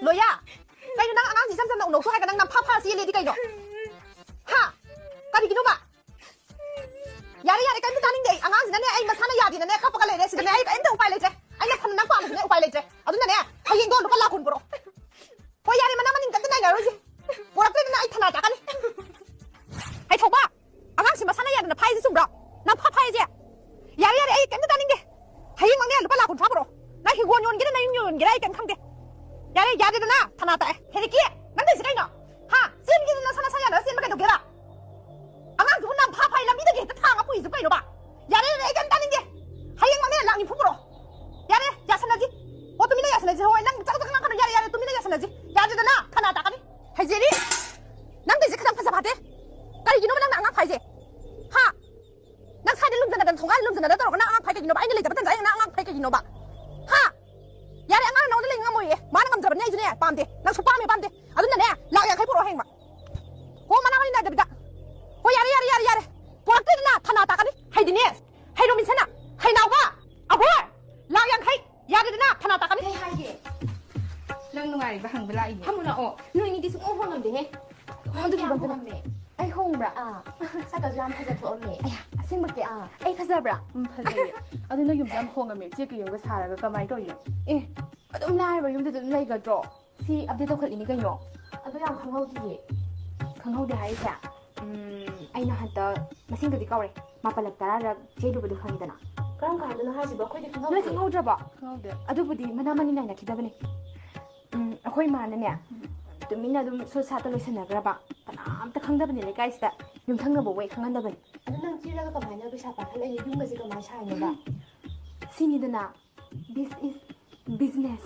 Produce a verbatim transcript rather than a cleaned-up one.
ꯂꯣꯏꯌꯥ, ꯀꯩꯅꯣ ꯅꯪ ꯑꯉꯥꯡꯁꯤ ꯏꯆꯝ ꯆꯝꯅ ꯎꯅꯧꯁꯨ ꯍꯥꯏꯔꯒ ꯅꯪ ꯅꯝꯐꯥ ꯐꯥ ꯆꯦꯜꯂꯦꯗꯤ ꯀꯩꯅꯣ? ꯍꯥ? ꯀꯔꯤꯒꯤꯅꯣꯕ? ꯌꯥꯔꯦ, ꯌꯥꯔꯦ, ꯀꯩꯝꯇ ꯇꯥꯅꯤꯡꯗꯦ ꯑꯩ꯫ ꯑꯉꯥꯡꯁꯤꯅꯅꯦ ꯑꯩ ꯃꯁꯥꯅ ꯌꯥꯗꯦꯅꯅꯦ ꯀꯞꯄꯒ ꯂꯩꯔꯦ꯫ ꯁꯤꯗꯅꯦ ꯑꯩ ꯀꯩꯝꯇ ꯎꯄꯥꯏ ꯂꯩꯇ꯭ꯔꯦ꯫ ꯑꯩꯅ ꯐꯅ ꯅꯪ ꯄꯥꯝꯃꯁꯨꯅꯦ ꯎꯄꯥꯏ ꯂꯩꯇ꯭ꯔꯦ꯫ ꯑꯗꯨꯅꯅꯦ ꯍꯌꯦꯡꯗꯣ ꯂꯨꯄꯥ ꯂꯥꯛ ꯀꯨꯟ ꯄꯨꯔꯛꯑꯣ꯫ ꯍꯣꯏ, ꯌꯥꯔꯦ, ꯃꯅꯥ ꯃꯅꯤꯡ ꯀꯩꯝꯇ ꯅꯩꯅꯔꯣꯏꯁꯦ꯫ ꯄꯨꯔꯛꯇ꯭ꯔꯦꯗꯅ ꯑꯩ ꯊꯅꯥ ꯇꯥꯛꯀꯅꯤ꯫ ꯍꯩꯊꯧꯕ, ꯑꯉꯥꯡꯁꯤ ꯃꯁꯥꯅ ꯌꯥꯗꯅ ꯐꯥꯏꯁꯦ ꯆꯨꯝꯕ꯭ꯔꯣ? ꯅꯝꯐꯥ ꯐꯥꯏꯁꯦ? ꯌꯥꯔꯦ, ꯌꯥꯔꯦ, ꯑꯩ ꯀꯩꯝꯇ ꯇꯥꯅꯤꯡꯗꯦ꯫ ꯍꯌꯦꯡꯃꯛꯅꯦ ꯂꯨꯄꯥ ꯂꯥꯛ ꯀꯨꯟꯊ꯭ꯔꯥ ꯄꯨꯔꯛꯑꯣ꯫ ꯅꯪ ꯍꯤꯡꯒꯣꯜ ꯌꯣꯟꯒꯦꯔꯥ ꯅꯪ ꯌꯨꯝ ꯌꯣꯟꯒꯦꯔꯥ ꯑꯩ ꯀꯩꯝ ꯈꯪꯗꯦ꯫ ꯌꯥꯔꯦ, ꯌꯥꯗꯦꯗꯅ ꯊꯅꯥ ꯇꯥꯛꯑꯦ꯫ ꯍꯦꯔꯤꯀꯤ, ꯅꯪ ꯇꯧꯏꯁꯦ ꯀꯩꯅꯣ? ꯍꯥ? ꯆꯦꯟꯒꯦꯗꯤ ꯅꯁꯥ ꯅꯁꯥ ꯌꯥꯅꯕ ꯆꯦꯟꯕ ꯀꯩꯗꯧꯒꯦꯕ? ꯑꯉꯥꯡꯗꯨꯕꯨ ꯅꯝꯐꯥ ꯐꯥꯏ ꯂꯝꯕꯤꯗꯒꯤ ꯍꯦꯛꯇ ꯊꯥꯡꯉ ꯄꯨꯏꯁꯨ ꯀꯩꯅꯣꯕ? ꯌꯥꯔꯦ, ꯌꯥꯔꯦ, ꯑꯩ ꯀꯩꯝ ꯇꯥꯅꯤꯡꯗꯦ꯫ ꯍꯌꯦꯡꯃꯛꯅꯦ ꯂꯥꯛ ꯅꯤꯐꯨ ꯄꯨꯔꯛꯑꯣ꯫ ꯌꯥꯔꯦ, ꯌꯥꯁꯟꯅꯁꯤ꯫ ꯑꯣ, ꯇꯨꯃꯤꯟꯅ ꯌꯥꯁꯟꯅꯁꯤ꯫ ꯍꯣꯏ, ꯅꯪ ꯆꯀ ꯆꯀ ꯉꯥꯡꯒꯅꯨ꯫ ꯌꯥꯔꯦ, ꯌꯥꯔꯦ, ꯇꯨꯃꯤꯟꯅ ꯌꯥꯁꯟꯅꯁꯤ꯫ ꯌꯥꯗꯦꯗꯅ ꯊꯅꯥ ꯇꯥꯛꯀꯅꯤ꯫ ꯍꯩꯖꯦꯔꯤ, ꯅꯪ ꯇꯧꯏꯁꯦ ꯈꯤꯇꯪ ꯐꯖ ꯐꯠꯇꯦ꯫ ꯀꯔꯤꯒꯤꯅꯣꯕ ꯅꯪꯅ ꯑꯉꯥꯡ ꯐꯥꯏꯁꯦ? ꯍꯥ? ꯅꯪ ꯁ꯭ꯋꯥꯏꯗ ꯂꯨꯝꯖꯟꯅꯗꯅ, ꯊꯣꯡꯒꯥꯟꯗ ꯂꯨꯝꯖꯟꯅꯗꯅ ꯇꯧꯔꯒ ꯅꯪ ꯑꯉꯥꯡ ꯐꯥꯏ ꯀꯩꯒꯤꯅꯣꯕ? ꯑꯩꯅ ꯂꯩꯇꯕ ꯇꯟꯖꯥꯗ ꯅꯪ ꯑꯉꯥꯡ ꯐꯥꯏ ꯀꯩꯒꯤꯅꯣꯕ? ꯍꯥ? ꯌꯥꯔꯦ, ꯑꯉꯥꯡ ꯅꯉꯣꯟꯗ ꯂꯩ ꯉꯝꯃꯣꯏꯌꯦ꯫ ꯃꯥꯅ ꯉꯝꯖꯕꯅꯦ ꯑꯩꯁꯨꯅꯦ ꯄꯥꯝꯗꯦ꯫ ꯅꯪꯁꯨ ꯄꯥꯝꯃꯦ ꯄꯥꯝꯗꯦ꯫ ꯑꯗꯨꯅꯅꯦ, ꯂꯥꯛ ꯌꯥꯡꯈꯩ ꯄꯨꯔꯛꯑꯣ ꯍꯌꯦꯡꯃꯛ꯫ ꯍꯣ, ꯃꯅꯥ ꯃꯅꯤꯡ ꯅꯥꯏꯗꯕꯤꯗ꯫ ꯍꯣ, ꯌꯥꯔꯦ, ꯌꯥꯔꯦ, ꯌꯥꯔꯦ, ꯌꯥꯔꯦ꯫ ꯄꯨꯔꯛꯇ꯭ꯔꯦꯗꯅ ꯊꯅꯥ ꯇꯥꯛꯀꯅꯤ꯫ ꯍꯩꯗꯤꯅꯦ, ꯍꯩꯔꯣꯃꯤꯟꯁꯅ, ꯍꯩꯅꯥꯎꯕ, ꯑꯍꯣꯏ, ꯂꯥꯛ ꯌꯥꯡꯈꯩ꯫ ꯌꯥꯗꯦꯗꯅ ꯊꯅꯥ ꯇꯥꯛꯀꯅꯤ꯫ ꯀꯩ ꯍꯥꯏꯒꯦ? ꯅꯪ ꯅꯨꯡꯉꯥꯏꯔꯤꯕ ꯍꯪꯕ ꯂꯥꯛꯏꯅꯦ꯫ ꯐꯝꯃꯨ ꯂꯥꯛꯑꯣ꯫ ꯅꯣꯏ ꯑꯅꯤꯗꯤ ꯁꯨꯡꯍꯣꯡ ꯍꯣꯡꯉꯝꯗꯦꯍꯦ꯫ ꯑꯗꯨꯒꯤ ꯀꯌꯥꯝ ꯕꯟꯗꯅ ꯍꯣꯡꯉꯝꯃꯦ? ꯑꯩ ꯍꯣꯡꯕ꯭ꯔꯥ? ꯑꯥ, ꯁꯛꯀꯁꯨ ꯌꯥꯝ ꯐꯖ ꯊꯣꯛꯑꯝꯃꯦ꯫ ꯑꯌꯥ, ꯑꯁꯦꯡꯕꯀꯤ? ꯑꯥ꯫ ꯑꯩ ꯐꯖꯕ꯭ꯔꯥ? ꯎꯝ, ꯐꯖꯩꯌꯦ꯫ ꯑꯗꯨ ꯅꯣꯏ ꯌꯨꯝꯁꯦ ꯌꯥꯝ ꯍꯣꯡꯉꯝꯃꯦ꯫ ꯆꯦꯛꯀꯤ ꯌꯨꯝꯒ ꯁꯥꯔꯒ ꯀꯃꯥꯏꯅ ꯇꯧꯔꯤꯅꯣ? ꯑꯦ, ꯑꯗꯨꯝ ꯂꯥꯏꯔꯕ ꯌꯨꯝꯗ ꯑꯗꯨꯝ ꯂꯩꯒꯗ꯭ꯔꯣ? ꯁꯤ update ꯇꯧꯈꯠꯂꯤꯅꯤ ꯀꯩꯅꯣ꯫ ꯑꯗꯨ ꯌꯥꯝ ꯈꯪꯍꯧꯗꯤꯌꯦ꯫ ꯈꯪꯍꯧꯗꯦ ꯍꯥꯏꯔꯤꯁꯦ? ꯎꯝ, ꯑꯩꯅ ꯍꯟꯗꯛ ꯃꯁꯤꯡꯗꯨꯗꯤ ꯀꯥꯎꯔꯦ꯫ ꯃꯥꯄꯜꯂꯛ ꯇꯔꯥꯔꯛ ꯆꯦꯜꯂꯨꯕꯗꯣ ꯈꯪꯉꯤꯗꯅ? ꯀꯔꯝ ꯀꯥꯟꯗꯅꯣ ꯍꯥꯏꯁꯤꯕꯣ? ꯑꯩꯈꯣꯏꯗꯤ ꯈꯪꯍꯧꯗꯦ꯫ ꯅꯣꯏ ꯈꯪꯍꯧꯗ꯭ꯔꯕꯣ? ꯈꯪꯍꯧꯗꯦ꯫ ꯑꯗꯨꯕꯨꯗꯤ ꯃꯅꯥ ꯃꯅꯤꯡ ꯅꯥꯏꯅꯈꯤꯗꯕꯅꯦ꯫ ꯎꯝ, ꯑꯩꯈꯣꯏ ꯏꯃꯥꯅꯅꯦ, ꯎꯝ꯫ ꯇꯨꯃꯤꯟꯅ ꯑꯗꯨꯝ ꯁꯣꯠ ꯁꯥꯠꯇ ꯂꯣꯏꯁꯟꯅꯈ꯭ꯔꯕ꯫ ꯀꯅꯥꯝꯇ ꯈꯪꯗꯕꯅꯦ ꯂꯩꯀꯥꯏꯁꯤꯗ꯫ ꯌꯨꯝꯊꯪꯅꯕ ꯋꯦ ꯈꯪꯍꯟꯗꯕꯅꯦ꯫ ꯑꯗꯨ ꯅꯪ ꯆꯦꯜꯂꯒ ꯀꯃꯥꯏꯅ ꯄꯩꯁꯥ ꯄꯥꯏꯈꯠꯂꯛꯏꯅꯣ? ꯌꯨꯝꯒꯁꯦ ꯀꯃꯥꯏꯅ ꯁꯥꯏꯅꯣꯕ? ꯁꯤꯅꯤꯗꯅ, this is business꯫